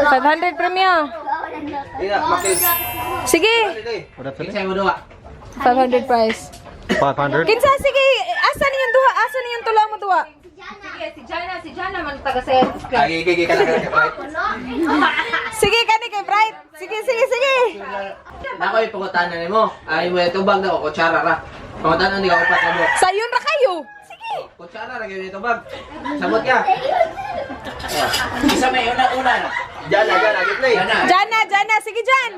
500 premyo. Sige. Kinsa mo duha? 500 price. 500. Kinsa, sige, asa niyong duha? Asa niyong tulo mo duha? Sige, si Jana man taga sa club. Agi gi kana kana. Sige kani kay Bright. Sige, sige, sige. Nako ipangutana nimo. Ay mo tubag na ko kutsara ra. Pangutana ni ka upat ka buok. Sayon ra kayo. Sige. Kutsara ra gyud tubag. Sabot ka. Isa may una-una na. Jana, Jana, gi-play. Jana. Jana, Jana, sige Jan.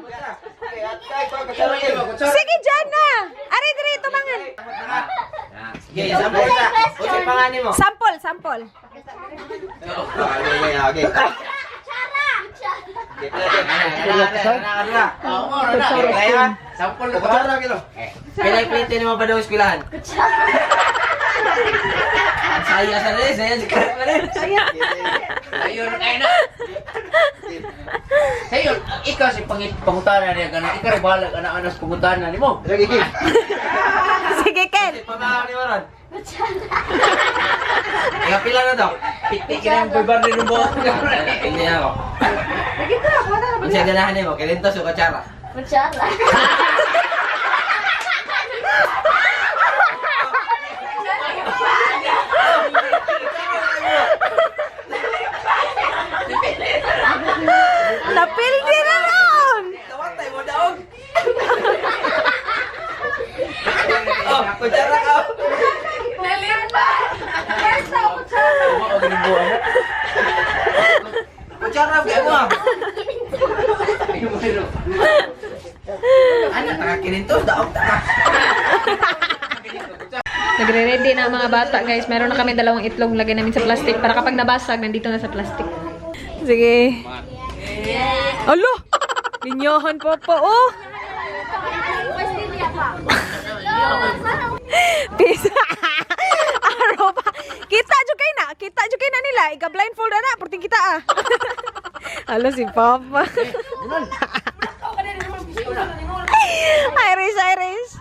Sige Jana. Ari diri tumangan. Sige, sample sa. Unsay pangalan nimo? Sample, sample. Okay, okay. Sampol na kutsara kilo. Pilay plate ni mo pa daw eskwelahan. Ang saya sa rin, saya si Karen pa rin. Ayun, ay na. Sayon, ikaw si pangit pangutana niya kana, ikaw rin bahala kana anas pangutana nimo. Lagi gi. Sige Ken. Pamahaw ni Maron. Ikaw pila na to? Piti ka ng bubar ni mo. Hindi ako. Lagi ka, kuha na. Ang siya ganahan nimo, kilintos o kutsara. Kutsara. Napildi na ron. Tawatay mo daog. Oh, kutsara ka. Nalimba! First na ako, Jana. Kutsara kay mo. Ano, taka kilintos, daog ta. Nagre-ready na ang mga bata, guys. Meron na kami dalawang itlog lagay namin sa plastic para kapag nabasag, nandito na sa plastic. Sige. Alo! Linyahan pa pa, oh! Pisa. Araw pa. Kita jud kay na. Kita jud kay na nila. Ika blindfold na na. Purting kita ah. Alo si Papa. Irish, Irish.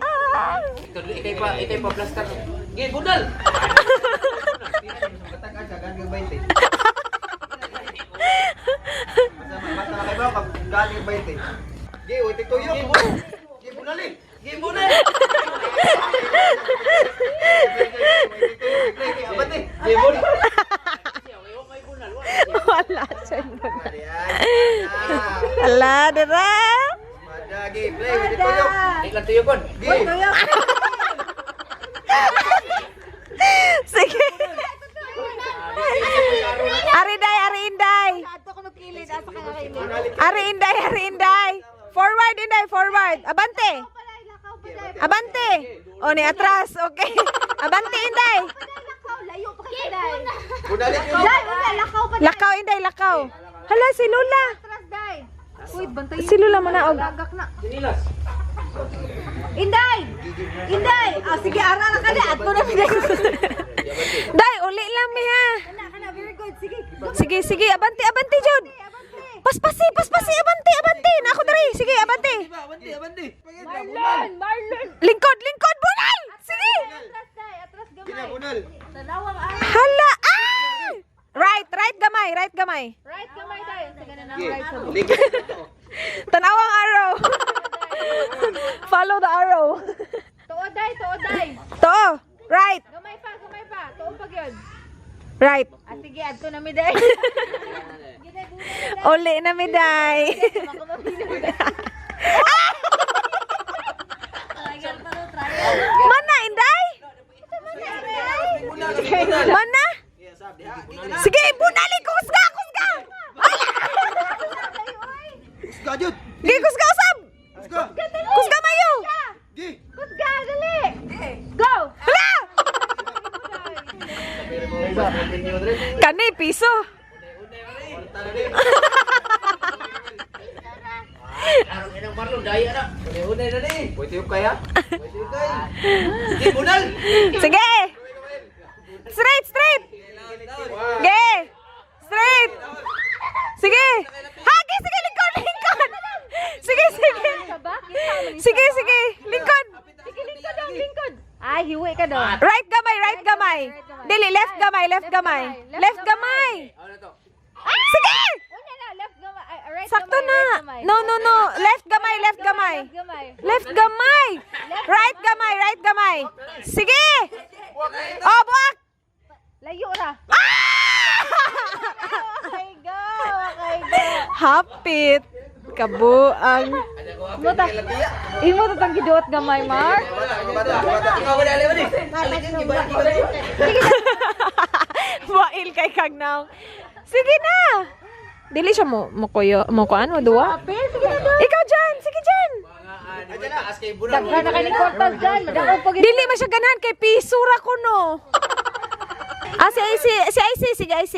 Ah. Ikay pa plaster. Gi budal. Gi bunal. Gi bunal. Wala siya Ala, dira. Di lang tuyo kon. Sige. Ari day, ari inday. Ari inday, ari inday. Forward inday, forward. Abante. Abante. O ni atras, okay. Abante inday. Layo pa kayo, Day. Day, una, lakaw pa. Lakaw inday, lakaw. Hala si Lola. Atras, Day. Uy, bantay. Si Lola mo na og. Lagak na. Inday! Inday! Ah, sige, ara na ka na. Ato na pinay. Day, uli lang mi ha. Kana, kana, very good. Sige. Sige, sige, abante, abante jud. Paspasi, paspasi, abante, abante. Na ako diri. Sige, abante. Abante, abante. Marlon! Marlon! Lingkod, lingkod, bunal. Sige. Atras, Day. Atras, gamay. Tanawang araw. Hala! Ah! Right, right gamay, right gamay. Right gamay, Day. Ang taga na ng right sa Tanawang arrow. Follow the arrow. Tuod, Day. Tuod, Day. To, right, Gamay pa, gamay pa. Tuod pa gyud. right. Ah, sige, adto na mi, Day. Uli na mi day. Mana inday? Mana? Sige, bunali kusga, kusga. Gi kusga usab. Kusga mayo. Kusga, dali. Go! Hala! Kani piso. Arong inang Marlon daya na. Unay na ni. Pwede yung kaya? Pwede yung kaya. Gi bunal. Sige. Straight, straight. Sige. Straight. Sige. Hagi, sige, lingkod, lingkod. Sige, sige. Sige, sige. Lingkod. Sige, lingkod dong, lingkod. Ay, hiwi ka dong. Right gamay, right gamay. Dili, left gamay, left gamay. Left gamay. Ano to? Sige! Sakto na. No, no, no. Left gamay, left gamay. Gamay. Left gamay. Right gamay, right gamay. Sige. Oh, buak. Layo ra. Ah! Okay, go. Okay, go. Hapit. Kabuang. Mo ta. Imo ta tang giduot gamay, Mark. Ikaw ba dali ba ni? Wail kay kagnaw. Sige na. Dili siya mo mo kuyo mo kuan mo duwa. Sige na do. Ikaw dyan, sige dyan. Ayan na, ask kay Bunal. Daghan na kay ni kwartas dyan. Madako pag Dili man siya ganahan kay piso ra ko no. Ah, si IC, si IC, sige IC.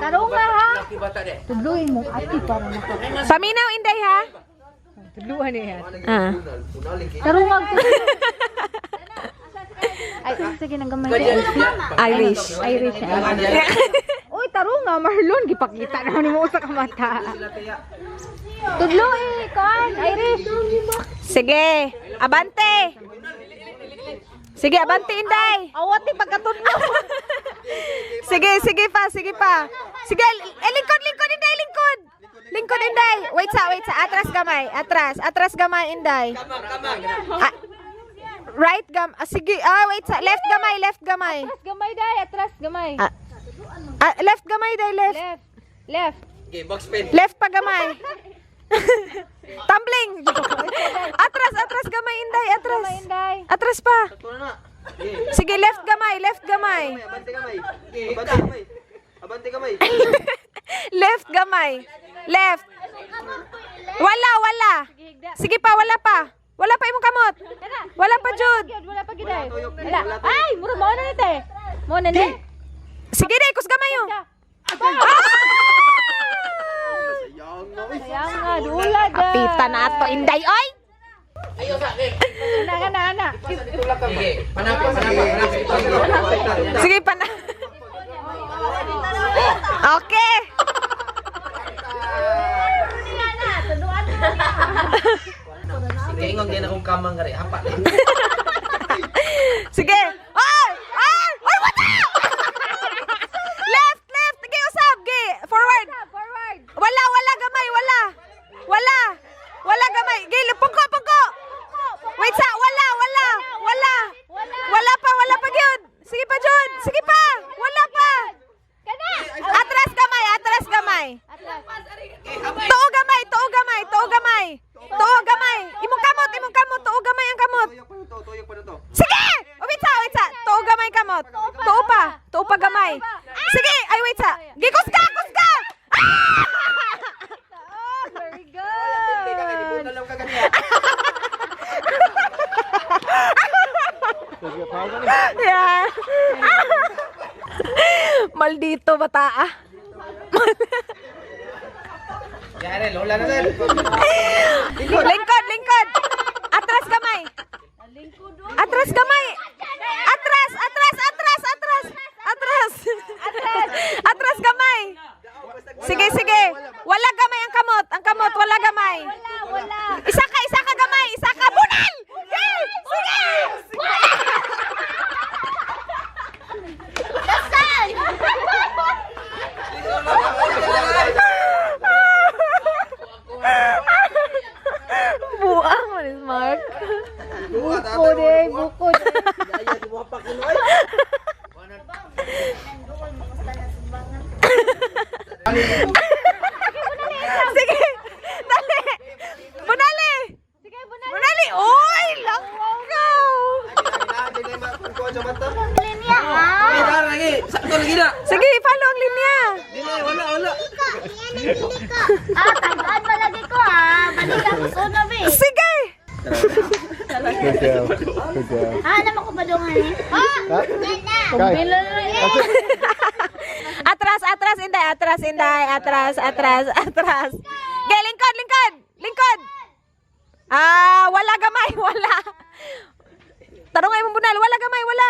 Tarong na ha. Laki bata de. Tudluin mo ati para maka. Paminaw Inday ha. Tudluan niya. Ah. Tarong mag. Ay, sige nang gamay. Irish. Irish. Uy, tarong nga Marlon gipakita na nimo usa ka mata. Tudlo eh, kuan, Irish. Sige, abante. Sige, abante Inday. Awat ni pagkatudlo. Sige, sige pa, sige pa. Sige, eh, lingkod, lingkod, Inday, lingkod. Lingkod, Inday. Wait sa, wait sa. Atras gamay, atras. Atras gamay, Inday. Ah, right gam, ah, sige, ah, wait sa. Left gamay, left gamay. Atras gamay day, atras gamay. Ah, ah, left gamay, Day, left. Left. Left. Okay, box pen. Left pa gamay. Tumbling. Atras, atras gamay, Inday, atras. Gamay Inday. Atras pa. Ito na na. Sige, left gamay, left gamay. Abante kamay. Abante kamay. Abante kamay. Left gamay. Left. Wala, wala. Sige pa, wala pa. Wala pa imong kamot. Wala pa, Jude. Gyud, wala pa gyud ay. Wala. Ay, mura mo na ni te. Mo na ni. Sige, day, kus gamay oh. Ah! Ah! Kaya nga, dula da. Pita na ato, Inday, oy! Ana, ana, ana. Sige, panapit, panapit, panapit. Sige pa na. Okay. Sige, ingon din akong kamang gari. Hapa. Sige. Ay! Ay! Ay, what the? Left, left. Sige, usab. Sige, forward. Forward. Wala, wala gamay, wala. Wala. Wala gamay. Gil, pungko, pungko. Wait sa, wala, wala. Wala. Wala pa, wala pa gyud. Sige pa, Jud. Sige pa. Wala pa. Kana. Atras gamay, atras gamay. Tuo gamay, tuo gamay, tuo gamay. Tuo gamay. Imong kamot, imong kamot, tuo gamay ang kamot. Tuyok pa na to, tuyok pa na to. Sige! Oh, wait sa, wait sa. Tuo gamay kamot. Tuo pa gamay. Sige, ay wait sa. Gikusga, kusga. Ah! Oh, very Hindi ka good. kaya, alam ka ganiya. Yeah. Maldito bata ah. Yari, lola na din. Lingkod, lingkod. Atras gamay. Atras gamay. Atras, atras, atras, atras. Atras. Atras. Atras gamay. Sige, sige. Wala gamay ang kamot. Ang kamot, wala gamay. Wala, wala. Isa ka gamay, isa ka. Bunal! Sige! Sige! Buang man is Mark. Bukod eh, bukod. Sige! Dali! Bunali! Sige, bunal. Bunali! Uy! Lakaw! Lagi, sakto lagi na. Sige, follow ang linya. Dili, wala, wala. Ah, tandaan palagi ko ah. Balik ako sa una, be. Sige! Good girl. Good girl. Ah, alam ako ba doon eh? Ah! Kai. Atras, atras, Inday. Atras, Inday. Atras, atras, atras. Okay, lingkod, lingkod. Lingkod. Ah, wala gamay, wala. Tanong nga imong bunal, wala gamay, wala.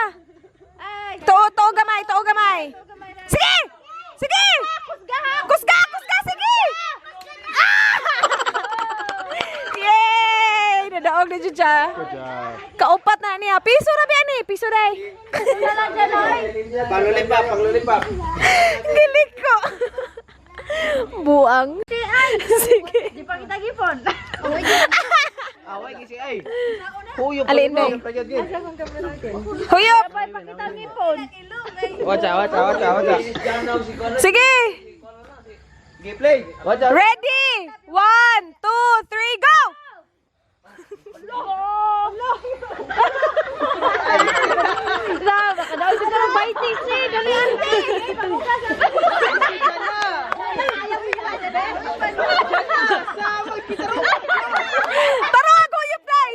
Ay, Tuo, tuo gamay, tuo gamay. Sige! Sige! kusga ha. Kusga, kusga, sige! Ah! Yay! Nadaog na jud siya. Good job. Kaupat na niya. Piso ra ba ni? Piso ra. Panglulipap, panglulipap. Gilik ko. Buang. Sige. Di pa kita gipon. Away gisi ay. Huyop. Alin na? Huyop! Pakita gipon. Watcha, watcha, watcha, watcha. Sige! Sige, play. Watcha. Ready? One, two, three, go! Na, baka daw siguro biting si dali ante. Taro ako, huyop day!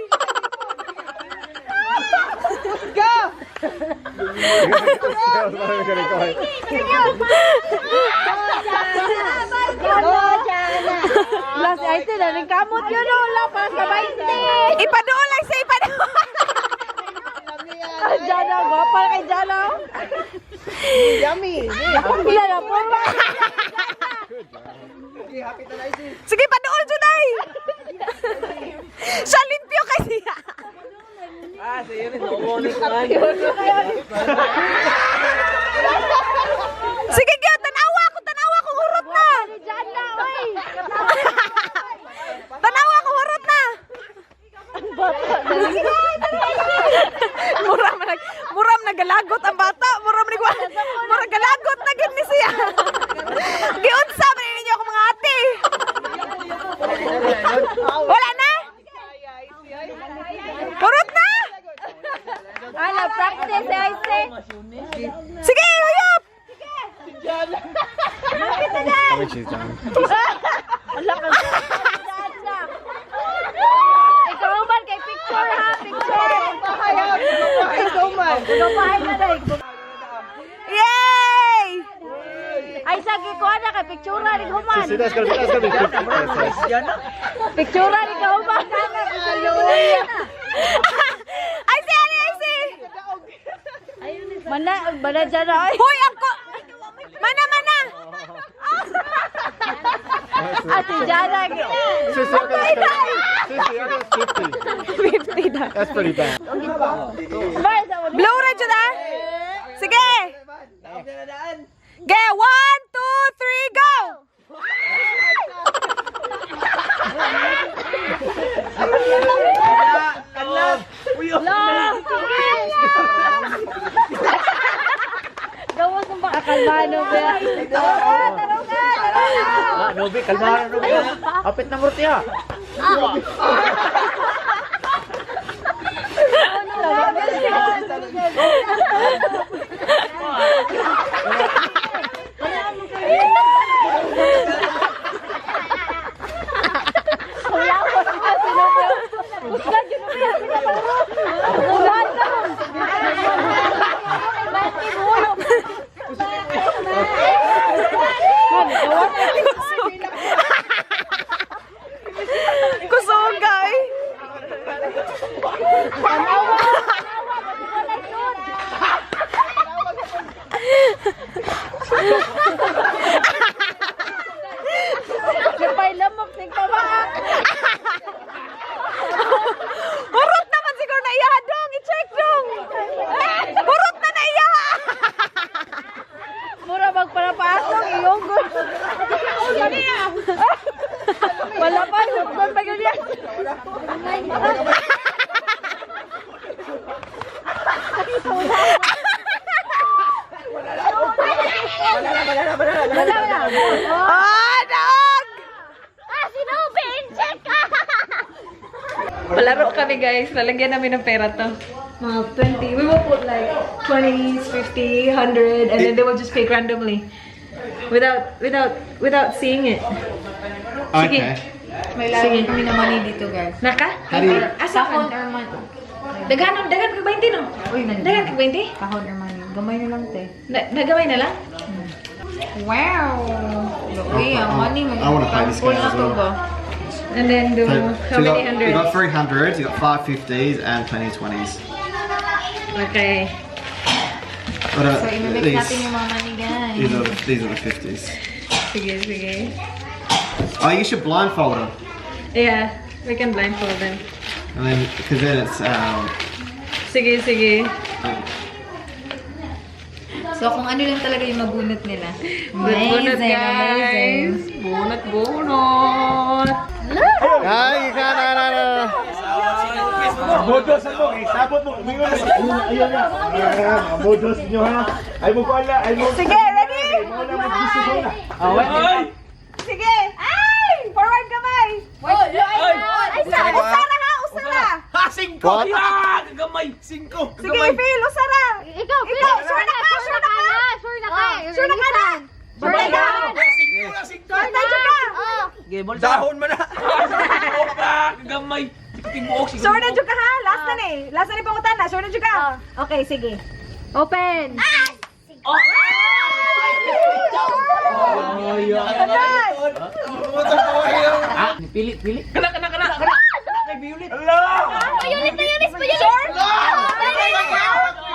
Last ay ito na kamot yun oh, la para sa 20. Ipadool lang siya, ipadool! Jana, gwapa kay Jana. Yummy. Wala na po ba? Sige, padool juday! Siya limpyo kasi. Ah, sige rin. Nauunik man. Sige, gyud, tanawa ko, tanawa ko, hurot na! Jana, oy. Tanawa ko, hurot na! Mura man nag mura man nagalagot ang bata, mura man nag mura galagot na gid ni siya. Giunsa man ninyo ako mga ate. Wala na? Hurot na? Ala practice ay say. Sige, hayop! I think she's done. Jana. Ikaw man kay picture ha, picture. Babae na dai. Yay! Ay sagi ko na kay picture ni human. See, that's gonna be 50 pesos. Picture ni ka human. Ay si, ay ay si. Mana mana Jana oy. Hoy, ako. Mana mana. Ate Jana. Sissy, I got, Sissy, I got 50. 50 na. That's pretty bad. Blow ra jud ah. Sige. Ge, one, two, three, go! Kanlas. Uy, oh. Gawas ng baka kalmano ba. Ah, Nobi, kalma na, Nobi. Apit na murti ha. Kusog ay. Napay lamok sing pamaak. Hurot naman siguro na iya dong, i-check dong. Hurot na na iya. Mura magparapaasong iyong Wala pa, hukon pa yun yan. Ah, dog! Ah, sinubi, check ka! Palaro kami guys, lalagyan namin ng pera to. Mga 20. We will put like 20s, 50, 100, and then they will just pick randomly. Without seeing it. Okay. May laro kami na money dito, guys. Naka? How do you- Asa Kahon man? or money. Daghanon, daghan kag 20 no? Uy, nandiyan. Daghan kag 20? Kahon or money. Gamay na lang, te. Na, nagamay na lang? Wow! Uy, ang money. I wanna play this game na as to well. ba? And then do So, how so you many got, hundreds? you got 300s, you got 550s, and plenty of 20s. Okay. But, So, imimix these, natin yung mga money, guys. these are the 50s. Sige, sige. Oh, you should blindfold them. Yeah, we can blindfold them. And then, because then it's, Sige, sige. So, kung ano lang talaga yung mabunot nila. Bunot, Amazing, guys. amazing. Bunot, bunot. Ay, ka na na na. Modos mo, eh, sabot mo. Umingon na. Ayun na. Ah, modos niyo ha. Ay mo ko ala, ay mo. Sige, ready? Wala mo gusto mo na. Ay! Sige. Ay! Forward kamay. Ay, Ay, usara ha, usara. Ha, singko! What? Ah, kagamay! Singko! Sige, Phil, usara. Ikaw, Phil. Ikaw, sure na ka, sure na ka. Sure na ka. Sure na ka na. Sure na ka. Singko na, singko! Sure na ka. Oh. Sige, bolsa. Dahon man na! Ah, kagamay! Tibuok, sige. Sure na jud ka ha. Last na ni. Last na ni pangutana. Sure na jud ka. Okay, sige. Open. Ah, pili, pili. Kana, kana, kana! Kana! Kay Violet. Ala! Payulit, payulit, payulit.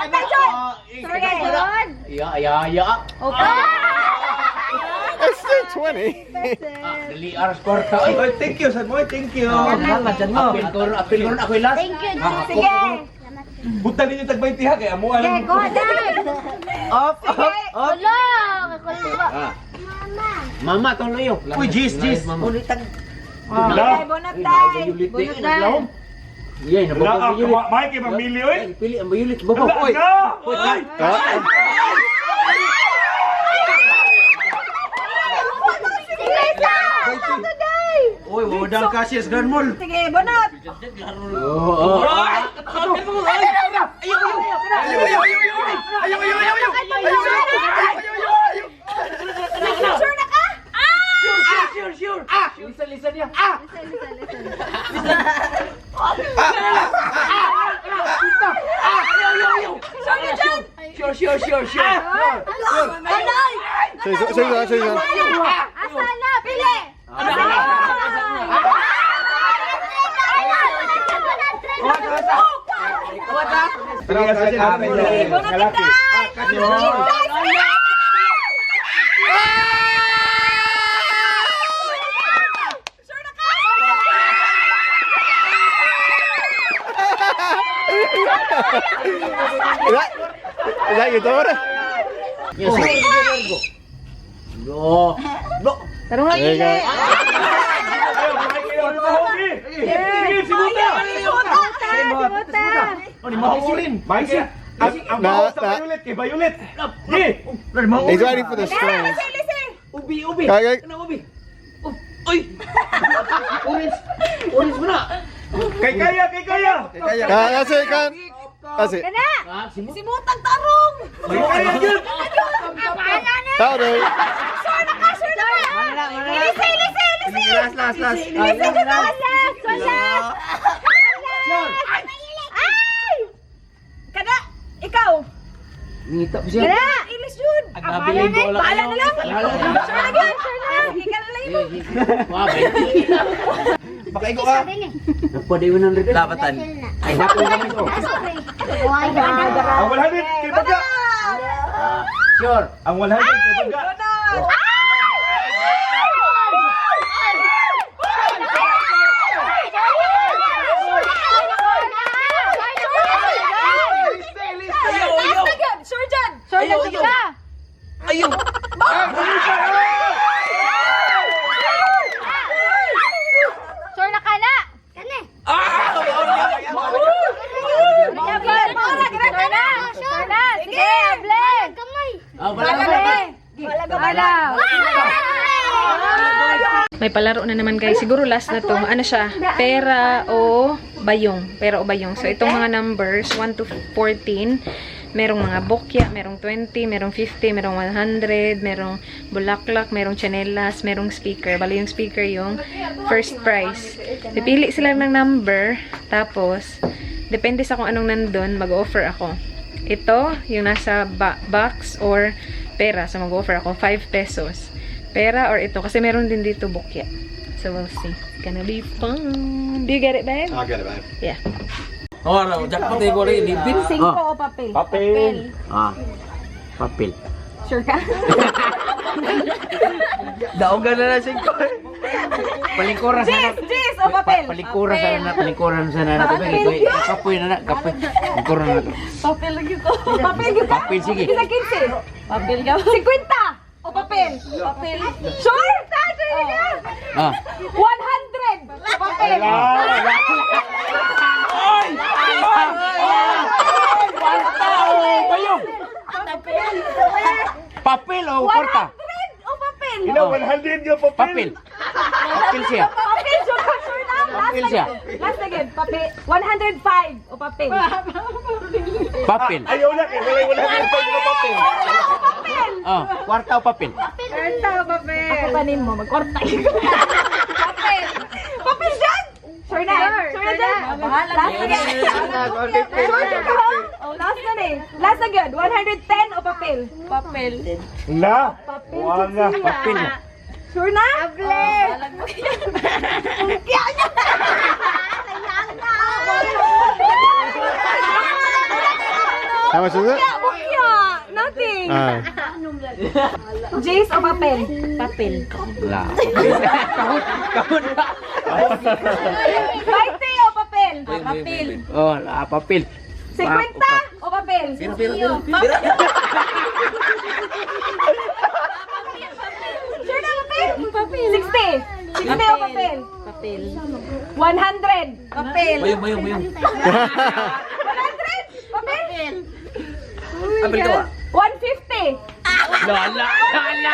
Attention! Sige. Iya, iya, iya. Open. It's still 20. Ah, dali aras kwarta. Ay, Oy, thank you, sad mo. Thank you. apil ko ron, apil ko ron, ako'y last. Thank you. Ah, Sige. Buta ninyo tag 20 ha kay amo alam. Go, Dad. Up, up, up. Wala. Kakulba. Mama, tong layo. Uy, jis, jis. Mama. Okay, bunot tay. Violet, di, naglahom. Iya, Ala, nababaw ah, Violet. Mike kay mamili oy. Ay, pili ang Violet, babaw. Ala, Oy, na! oy. Uy, wadang Cassius Grand Mall. Sige, bunot. Oo, oo. Ayaw, ayaw, ayaw, ayaw. Ayaw, ayaw, ayaw, ayaw. Ayaw, ayaw, ayaw. Sure na ka? Sure, sure. Ah! Lisa, lisa niya. Ah! Sure, sure, sure, sure. Sige, sige, sige. Asa na? Pili. Sige, bunot tay. Inday, sige. Sure na ka? Is that your daughter? Yes. No. No. Tarong lang There you go. Sige, sibuta. Mike, ang Na- baho sa na- Violet kay Violet. Di. He's waiting for the strings. Lisi, lisi. Ubi, ubi. Kaya, Ano, ubi? Oh, Uy! Orange. Orange mo na. Kay kaya, kay kaya. kaya, that's it, can. That's it. Ah, simut. Simutang tarong. Kay kaya gyud. That'll do. Sure na ka, sure na ka. Lisi, lisi, lisi. Last, last, last. Lisi, dyan na. Last, last. Ay! Kada, ikaw. Ngita pa siya. Kada, ilis yun. Agabilin ko lang. Bahala na lang. Bahala na lang. Sure na gyud, sure na. Ikaw na lang imo. Wah, baby. Pakaigo ka. Nagpaday 100. Labatan. Ay, dako kami ko. Ang 100 kay baga. Ah, sure. Ang 100 kay baga. Bunot. Last na gyud, sure dyan. Sure na jud ka. Ayaw. Sure na ka na. Ah! Sure na. Sure na. Sige, able. Ah, wala na. Wala. May palaro na naman guys. Siguro last na to. Ano siya? Pera o bayong. Pera o bayong. So, itong mga numbers, 1 to 14, merong mga bokya, merong 20, merong 50, merong 100, merong bulaklak, merong tsinelas, merong speaker. Bali yung speaker yung first prize. Pipili sila ng number, tapos, depende sa kung anong nandun, mag-offer ako. Ito, yung nasa box or pera. So, mag-offer ako 5 pesos. Pera or ito. Kasi meron din dito bukya. So, we'll see. It's gonna be fun. Do you get it, babe? I'll get it, babe. Yeah. Oh, ano, jackpot eh, ko rin. Libin. Singko o papel? Papel. Ah. Papel. Sure ka? Daogan na lang singko. Palingkura sana. Jis, jis, o papel. Palingkura sana, palingkura sana na to. Kapoy na na, kapoy. Palingkura na to. Papel lagi ko. Papel gyud ka? Papel, sige. Isa 15. Papel ka. 50 o papel. Papel. Sure? Ah. 100! Papel! Kwarta o bayong? Papel o kwarta? 100 o papel? Ina, 100 yung papel. Papel. Papel siya. Papel, sure ka, sure na. Last Papel siya. again. Last again. Papel. 105 o papel. Papel. Ayaw na kay wala 105 nga papel. O papel. Ah, kwarta o papel? Ako panin mo, magkwarta. Papel. Papel dyan! Sure na. Sure na dyan. Last again. Sure sure ka ha? Last na eh. Last again. 110 o papel? Papel. La. Wala. Papel. Sure na? How much is it? Bukya! Nothing. Ah. Jace o papel? Papel. La. Kahon, kahon. 20 o papel? Papel. Oh, la papel. 50 o papel? Sure na papel? Papel. 60. 60 o papel? Papel. 100. Papel. Bayong, bayong, bayong. 100? Papel? Apel ka ba? 150. La la la la la.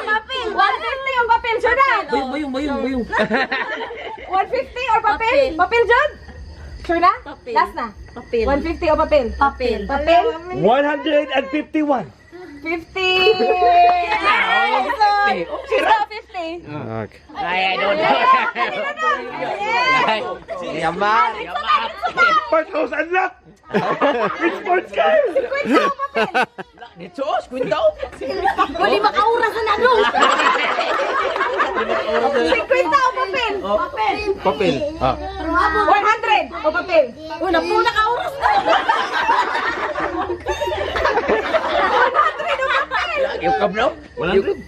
Papel. 150 yung papel. Sure na? Bayong, bayong, bayong, bayong. 150 or papel? Papel, John? Sure na? Papel. Last na. Papel. 150 o papel? Papel. Papel? 151. 50. Sira. 50. Okay. Ay, I don't know. Ay, Yaman, yaman. Part house unlock. Which sports car? Kwenta o papel? Dito, kwenta. Wali makaoras na no. 50 o papel? Papel. Papel. Ah. 100 o papel? Una po nakaoras na. 100 o papel? Yung kabno? 100.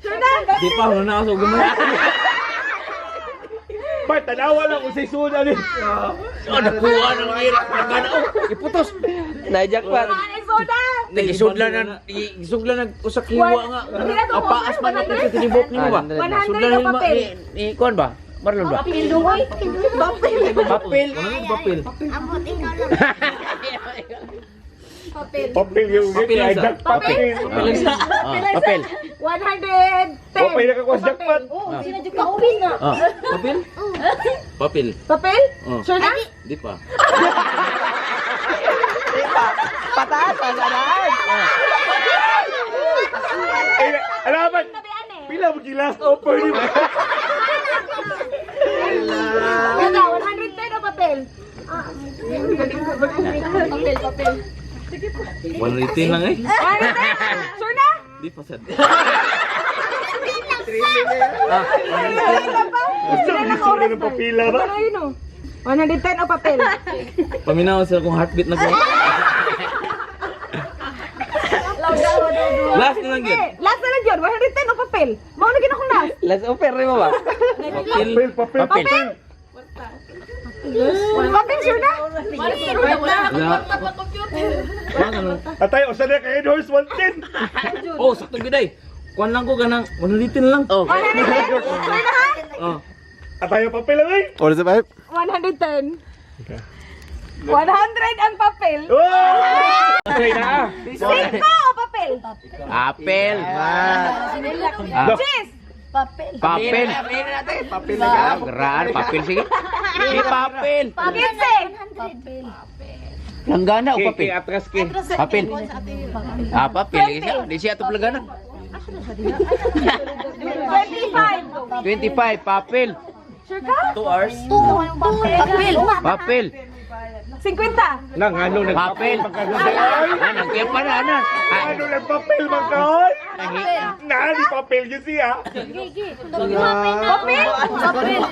Sure na? Di pa, wala na ako sa gumay. Part, tanawa lang kung sa isuna ni. Oh, nakuha ng hirap. Nagana, oh, iputos. Na-jackpot. Soda. Nagisudla na, isugla na usak hiwa nga. Apaas man ako sa tinibok nimo ba? 100 Sudla o na papel? ni kuan ba? Marlon ba? Papel duhoy. Papel. Papel. Papel. Amot ikaw lang. Papel. Papel yung Papel lang sa- jackpot. Papel. Ah, papel. 110. Papel na kakuha sa jackpot. Oo, sino jud ka na. Ah. Papel? Papel. Papel? Oh. Sure na? Di pa. Eh, alaman. Pila mo last offer ni mo. Ganda, 110 o papel? Papel, papel. 118 lang eh. 110? Sure na? Di pa sad. Gusto mo isuna ng papila ba? Ano yun o? 110 o papel? Paminaw sila kung heartbeat na ko. Last na lang yun. Eh, last na lang yun. 110 o papel? Mao na akong last. Last offer rin mo ba? Papel. Papel, papel. Papel. Papel, sure na? Wala. Wala ka nung- Atay, usa na kay horse 110. Oh, sakto gid ay. Kuan lang ko ganang 118 lang. Oh. 110? Sure na ha? Oh. Atay, papel lang eh. What is it, babe? 110. 100 ang papel. Oh! Okay na. 5 o papel? Apel. Ah, Cheese! Papel. papel. Papel na Ah, graan, papel sige. Di papel. 15! Papel. Langgana o papel? atras ke. Papel. Ah, papel. Isa, di siya ito planggana. 25! 25, papel. Sure ka? 2 hours. Papel. Papel. 50! Nang ano Papel. nagpapel magkaon? Ah, nagkaya pa na, ana. Ah, Ano nagpapel magkaon? Nani papel yun siya. Papel?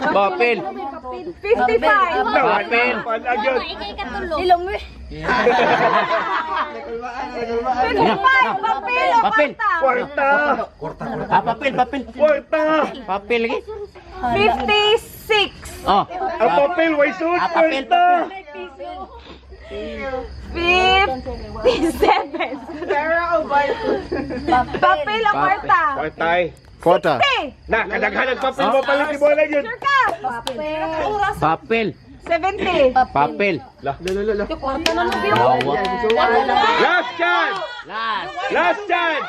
Papel. 55! Papel. Palagyan. Ilong eh. 25! Papel o Papel. kwarta? Kwarta. Ah, papel, papel. Kwarta. Papel lagi. 56! Oh. Ang papel, way suit. Ah, papel, Kwarta. 57. Pera o bayong? Papel o kwarta? Kwartay. Kwarta. Na, kadaghan ang papel mo palit ni Bola yun. Sure ka? Papel. 70. Papel. La. Lawa. Last chance! Last. Last chance!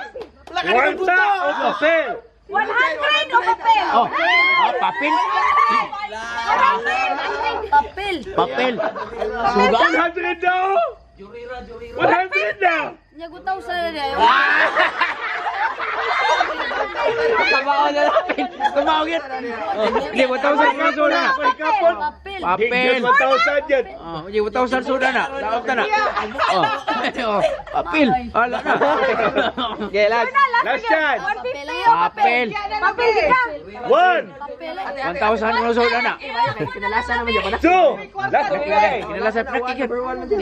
Kwarta o papel? 100 o papel? Oh. Ah, papel. 100. Papel. Papel. Suga. 100 daw! 100 daw! Nyagutaw sa Kamao na lapin. Kamao yun. Hindi, 1,000 ka suda. Kapon! Papel. Papel. 1,000 yan! Oh, hindi, 1,000 suda na. Daog na na. Oh. Oh, papel. Ala na. Okay, last. Last chance! 150 o papel? Papel. Papel ka? 1, 1,000 mo suda na. 2, last try! Kinalasan pinakik yun.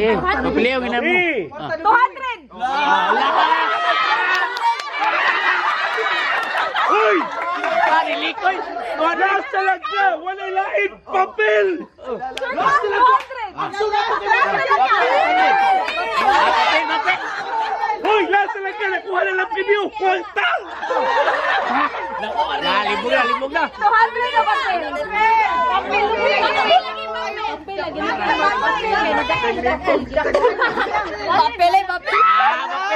Eh, mapiliw ginan mo. 3, 200. Uy! Parilikoy. Last talaga! Walay lain! Papel! Sure ka? 200. Last talaga. Papel, papel. Uy! Last talaga! Nakuha na lang premyo! Kwarta! Na, libog na, libog na. 200 o papel? Papel. Papel eh, papel.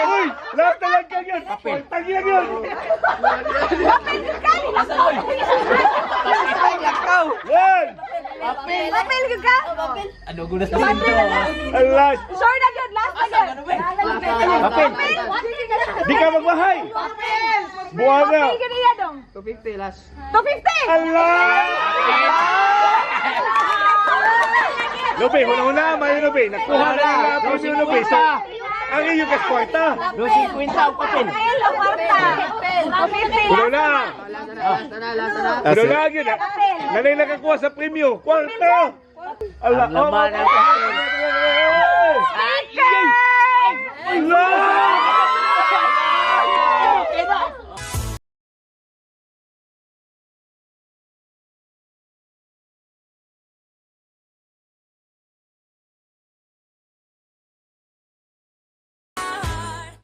Uy! Last talaga yun! Kwarta yun yun! One! Papel ka? Ano gulas na ito? Ang last! Sure na yun. Last na yun. Papel. Di ka magbahay! Buwan na! Papel ka niya dong. 250 last. 250! Ang last! Lubi, huna-huna, may lubi. Nakuha na nila ang premyo, Lubi. So, ang iyong kas kwarta. 250 ang papel. Papel o kwarta? 250 last. Huna-huna! That's Huna-huna it. yun. Nanay nakakuha sa premyo. Kwarta! Ala, Ang laman ng papel. Ala!